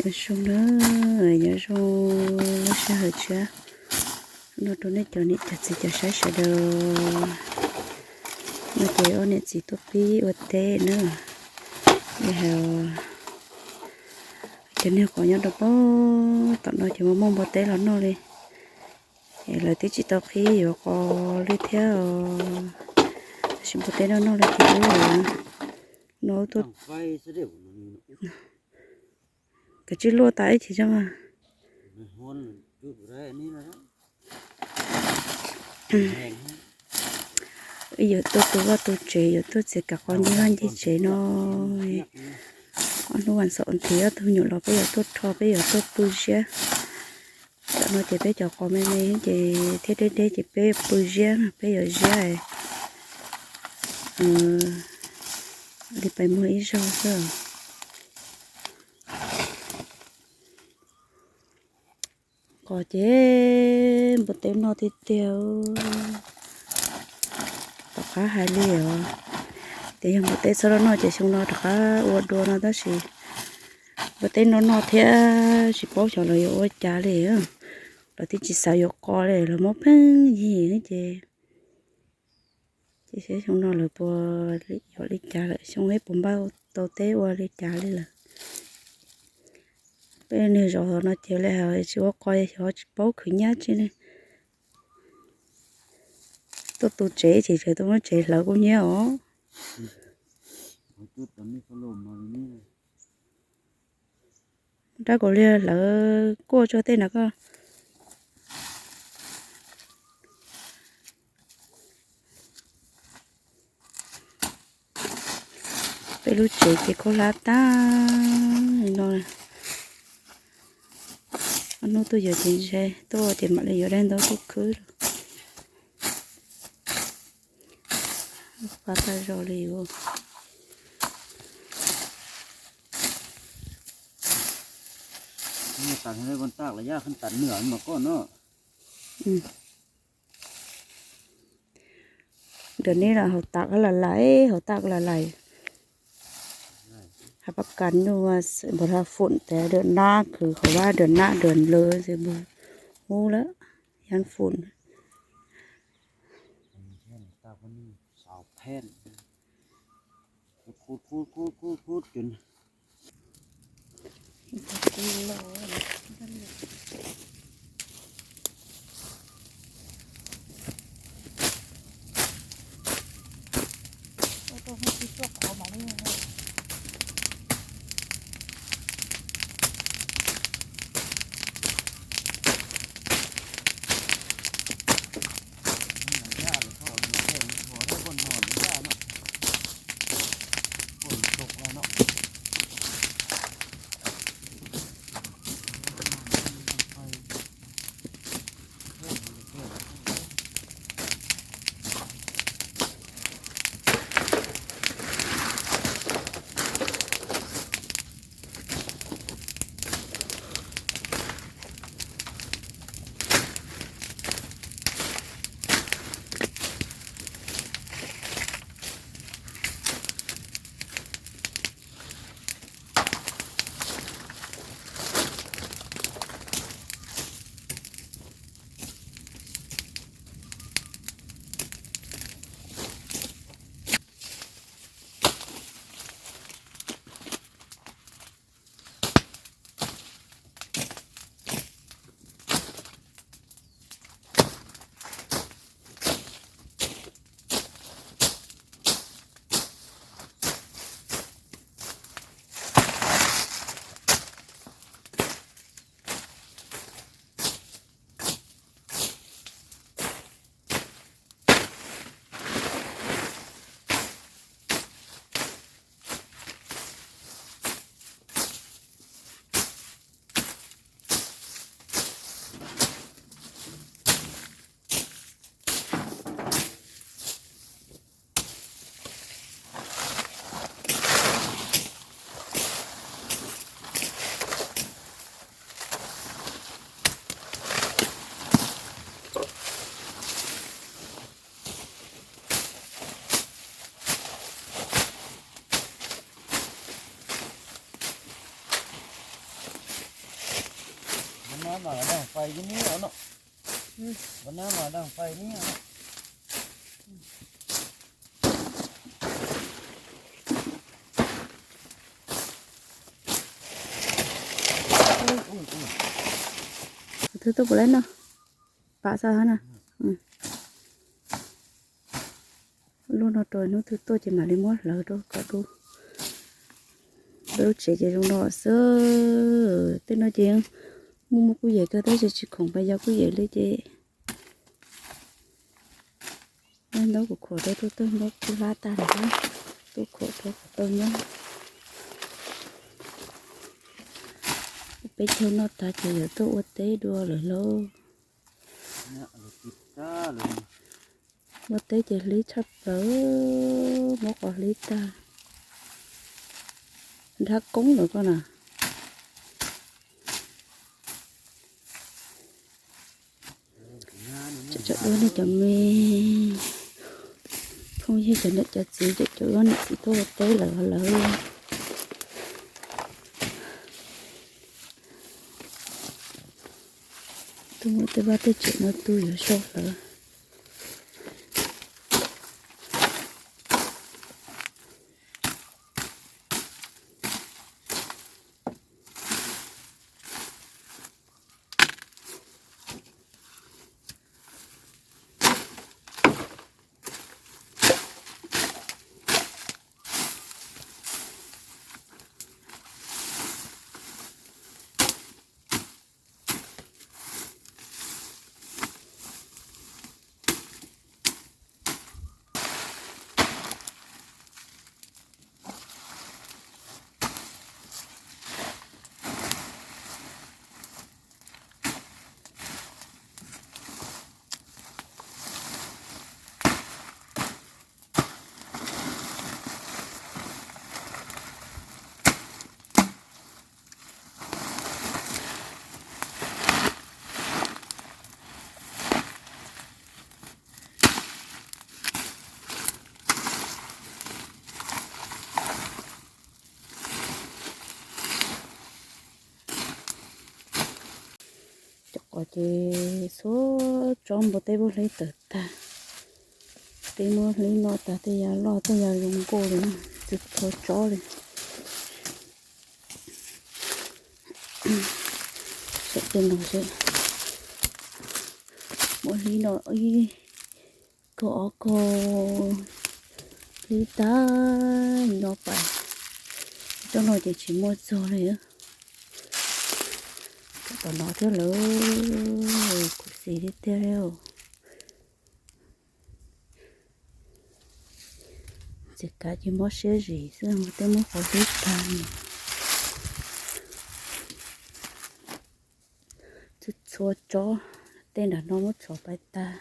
Nyob zoo na, nyob zoo lub sij hawm tshiab no rau nej cov niam cov txiv cov saib sawv daws. No ces ob niam txiv tuaj pib ua teb na. Li hais, cov niag qos nyob rau pem tom no ces muaj muaj npua teb los noj li. Lawv twb tsis tau qhib yuav qos li thiab os. Tab sis npua teb noj noj li ces wb no tuaj, kav tsij luaj tas ib chim tso mas. Wb yuav tuaj tu vaj tu tsev, yuav tuaj txiav kav qos ncig vaj ncig tsev no. Ob hnub vas xaum nthiv ob tug nyuam los peb yuav tuaj rho, peb yuav tuaj pw ziab. Tam no ces peb cov qos me me ces thiab deb deb ces peb pw ziab, peb yuav ziab li pais muag ib zaug xwb. Qos ces npua teb noj tiag tiag. Tom qab hais li os, ces yog npua teb txhob los noj ces xyoo no rov qab ua dua no tab sis npua teb noj noj thiab tsis paub xyov lawv yuav ua cas li. Lawv twb tsis xav yuav qos li, lawv muab pheej yig ces, ces saib xyoo no lawv puas yuav li cas lawm, xyoo no puas npaj tau teb ua li cas li lawm. Peb niag zos no ces li hais tsis ua qos xyov tsis paub khwv nyab tsi li. Tuaj tu tsev ces tsev tuaj muab tsev hlawv kuj nyiab os. Rab kaus liag hlawv kuaj tsuag tej na koj. Peb lub tsev ces khaub hlab tag li no. Ob hnub tuaj yuav txiv ntse tuaj ces mam li yuav daim ntaub tuaj khwb lawm. Qab tag zog li os. Ntawm nej los hauv tas koj los lais, hauv tas koj los lais. Hab pab kas nua npawg hab foom tes dawm nab khwv qhov vaj dawm nab dawm lawv xwb npawg hub lawm, yab foom. Tus twg tuaj puas laib noj? Pam xav hab na. Lub no rau hnub twg tuaj ces mam li muab hlawv rau kom dub. Peb lub tsev ces zoo no xwb. Tej no ces muaj muaj kuj yem kawg tab sis tsis khoom pas yog kuj yem li ces ntaub kuv khuam rau tuaj tawg ntaub kuj hlab tag lawm, tuaj khuam rau kom tau nyob. Peb caug noj tag ces yuav tuaj ua teb dua lawm lauj. Ua teb ces hlib tshaj plaws, muab qos hlib tag. Nrhab koob lawm koj na. Tseem tsam dua nej cov me phooj ywg cov niam cov txiv, tseem tsam dua niam txiv tuaj ua teb lawm lawm. Tuaj muab tej vaj tej tsev no tu yuav sau lawm. Cov qos ces txhua tsob npua teb muab hlib tawm tag. Teb muab hlib noj tag tej yav loj tej yav zoo nkauj li, txhua tsob li. Saib tej no seb, muab hlib no ib kaug ob kaug, hlib tag no pais, tsob no ces tsis muaj txog li. Tom no thiab lawm, khuv xim tiag tiag li. Txiv kav ces mob siab zim xwb, tej muab qos hlib tag. Txhua tsob, tej nram no muab tshov pais tag.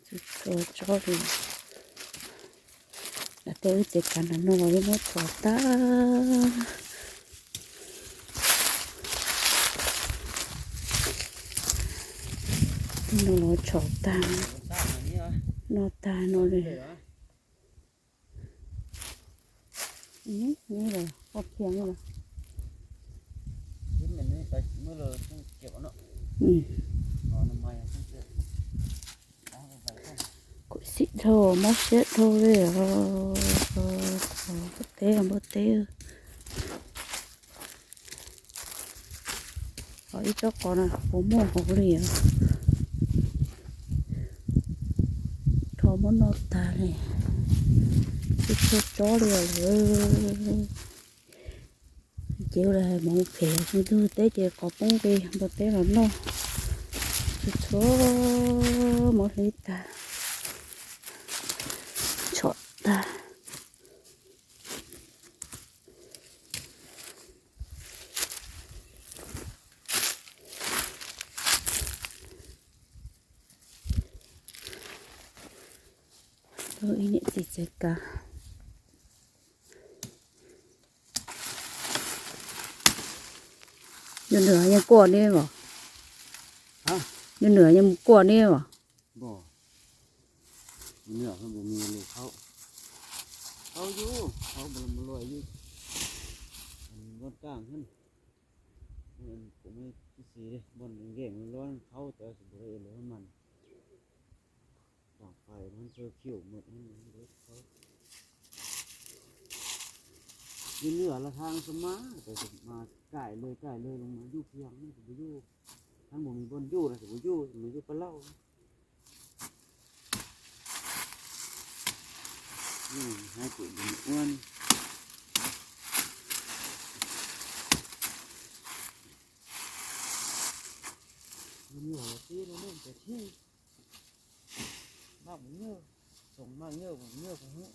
Txhua tsob li, tej wb txiv kav nram no los yeej muab tshov tag. Tej no los tshov tag, noj tag no li. Khuv xim dhau, mob siab dhau li os. Npua teb, npua teb. Ib tsob qos no puas muaj hauv li os. Rho muab noj tag li. Tsis tshua tsob li os lawm. Ces ua li hais mus phem, mus ntug teb ces qos poob nqi, npua teb los noj. Txhua txhua muab hlib tag, tshov tag. Ib niam txiv txiv kav. Yus nws yeej kuaj neb os. Yus nws yeej mus kuaj neb os. Nws, nws, nws, nws, nws, nws, Qhaub yus, qhaub mas los yus, npoj kaj thiab. Kuv muaj ib txhij npoj nkeeg loj qhaub cov xus pus lawv mas, tam fais no txawj khiu maj, yus nws los thav no mas, kaim lawm kaim lawm los mas yuj kiag no xus pus yuj, thab mus npoj yuj no xus pus yuj, mus yuj paj lauj. Hab kuv ua, ua tib no ne, cov thib, maj mus nyuj, txoos maj nyuj mus nyuj kuv hnub.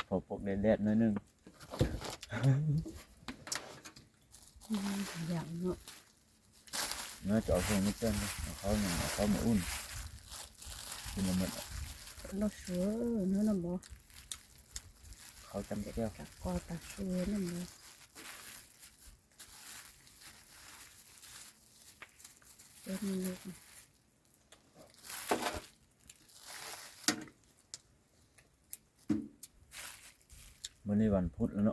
Pom pom deb deb no ne. Nyob cov xyoo no tseeb, qhaub no qhaub mos ub, noj suav no no mov, qhaub cab tiab, ko tas su no mov. Mas nej vas phut lawm no.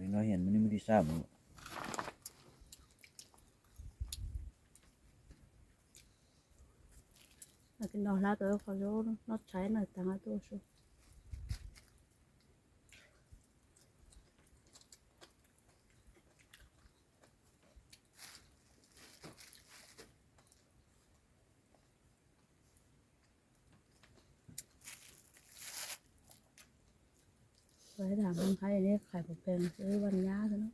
Li no hiam mas nej mus tiv sab mas. Noj hlab tau qhov zaub noj tshaib no taag tuaj su. Lawv tham hais ne, qhais puas pheej xwb, vaj nyab xwb na.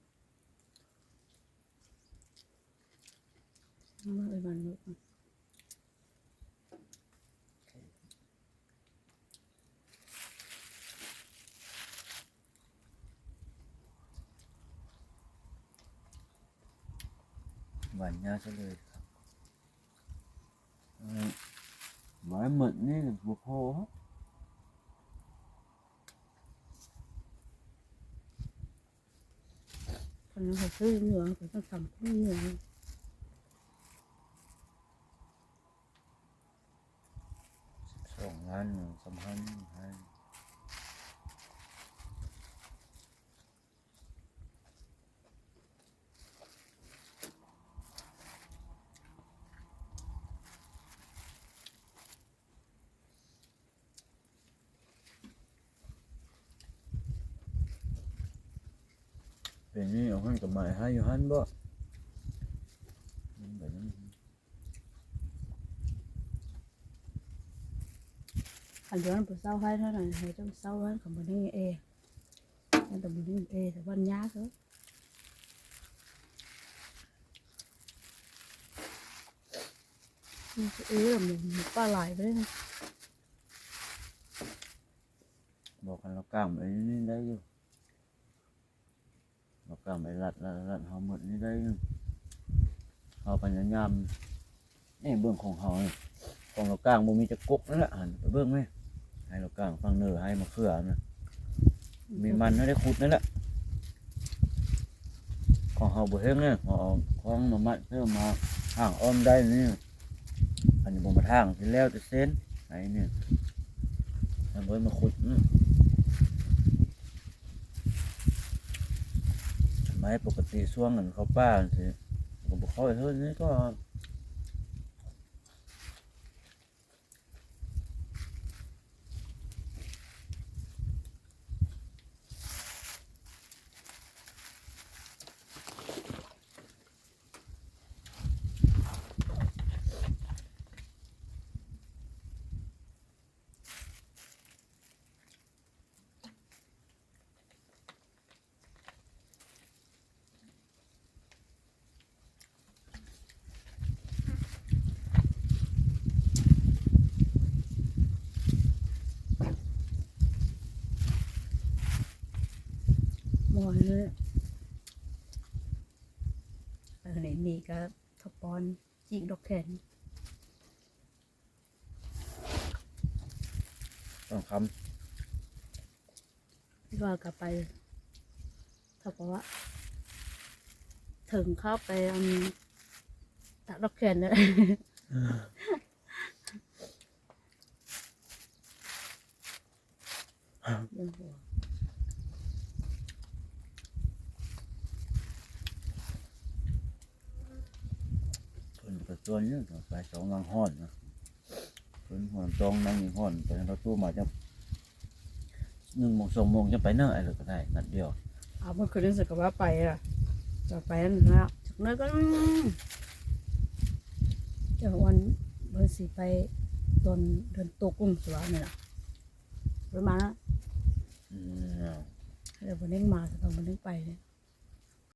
Vas nyab xwb li. Mas maj ne puas phom. Thaum no xwb nyuam, thaum no tham kuj nyuam. Xom lab no xam hab hab. Pem no yuav hab kom mam hab yuav hab npoj. Hais cov no puas xaub hab, hais cov xaub hab kom mus neej es, mus neej es vaj nyab xwb. Mus paj lais peb. Los kaaj, los kaaj mas ib ntawd yog, los kaaj mas lam lam ho maj ib ntawd, ho pas nyam nyam. Nej npaj khoom haus, khoom los kaaj npaj me cov koj na lam, npaj ne, hais los kaaj faj nws, hais mas khwb na, me mas no dej qhuv na lam. Khoom haus npaj heev na, khoom mas mam xwb mas haam ob ntais ne, npaj mas haam tsis lawv tsis xeeb, hais ne, npaj mas qhuv. Mas pom kas tis xuab nkaus qhov paj ces kuv puas qhov hwb ne koj. Nim nim kab thauj pob cim doj khees. Kab pais thauj pob, thawm qhab pais tam doj khees na. Pais xyoo no hoj, xyoo no hoj tau tub mas coj neeg moos xoo moos coj pais na es lawm ko na dios. Mus khwv leej txawm kom pab pais, kom pais na, coj ua npawg xis pais tuas, tuas kooj xwb na, pab mas, pab neeb mas xwb pab neeb pais.